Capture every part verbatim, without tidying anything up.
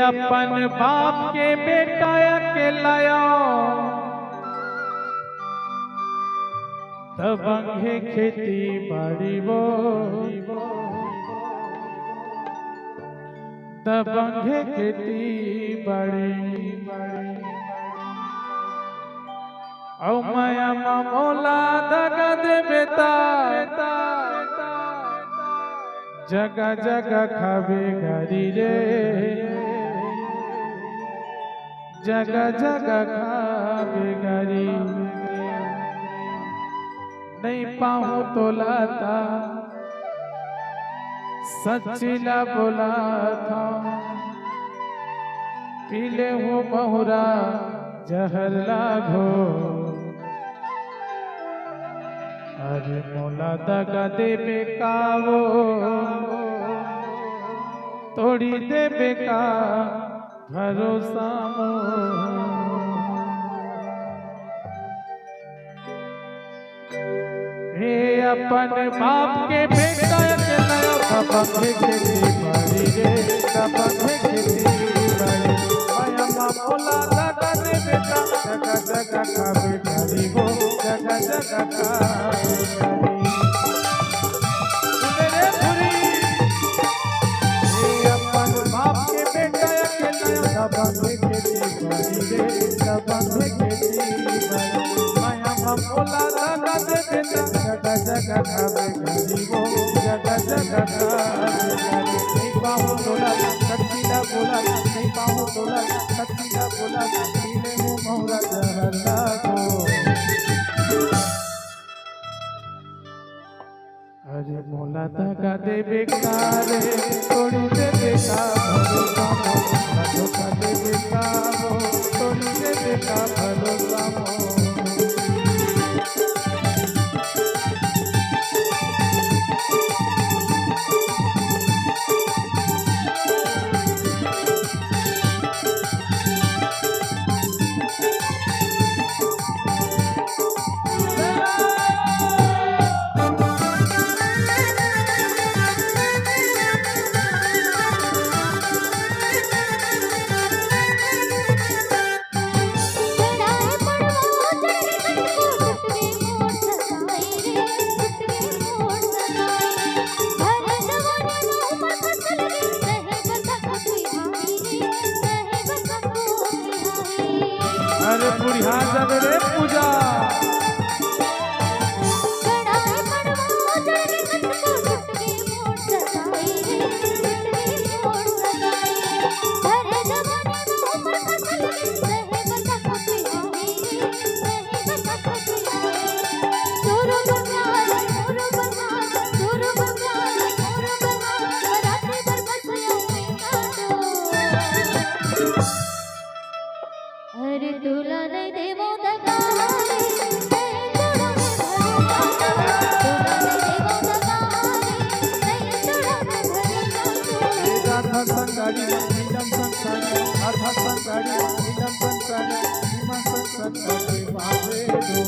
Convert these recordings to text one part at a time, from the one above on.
अपन बाप के बेटा अकेलायो, दबंग हे खेती बाड़ी वो, दबंग हे खेती बाड़ी। अउ मया म मोला दगा देबे ता, जगा जगा खाबे गारी रे, जगा जगा खाबे गारी। नहीं पाहूं तोला ता, सच्ची ला बोला था, पी ले हूँ महुरा जहर ला घोर। अरे मोला दगा देबे का वो, तोड़ी देबे का भरोसा मोर। हे अपन बाप के बेटा के नया दबंग हे खेती बाड़ी रे, दबंग हे खेती बाड़ी। माया मा मोला दगा देबे ता, जगा जगा खाबे गारी वो, जगा जगा खाबे गारी। सुने रे भुरी, हे अपन बाप के बेटा के नया दबंग हे खेती बाड़ी रे, दबंग हे खेती बाड़ी। माया मा मोला दगा देबे ता, जगा जगा खाबे गारी वो, जगा जगा खाबे गारी। नहीं पाहूं तोला, सच्ची ला बोला, नहीं पाहूं तोला, सच्ची ला बोला, पी ले हूँ महुरा जहर ला घोर। अरे मोला दगा देबे का रे, तोड़ी देबे का भरोसा मोर, धोखा देबे का वो, तोड़ी देबे का भरोसा मोर। अरे बुढ़िया जाबे रे पूजा। अरे तोला नहीं देवो दगा रे, नहीं तोड़ा मैं भरोसा तोर। तोला नहीं देवो दगा रे, नहीं तोड़ा मैं भरोसा तोर। आधा संग गाड़ी, नीलम संग गाड़ी, आधा संग गाड़ी, नीलम संग गाड़ी, सीमा संग संग गाड़ी, बाबे दो।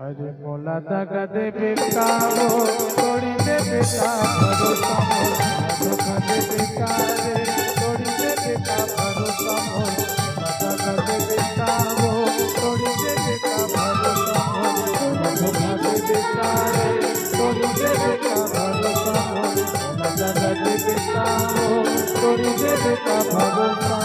अरे मोला दगा देबे का वो, तोड़ी देबे का भरोसा मोर, धोखा देबे का रे, तोड़ी देबे का भरोसा मोर। मोला दगा देबे का वो, तोड़ी देबे का भरोसा मोर, धोखा देबे का रे, तोड़ी देबे का भरोसा मोर। मोला दगा देबे का वो, तोड़ी देबे का भरोसा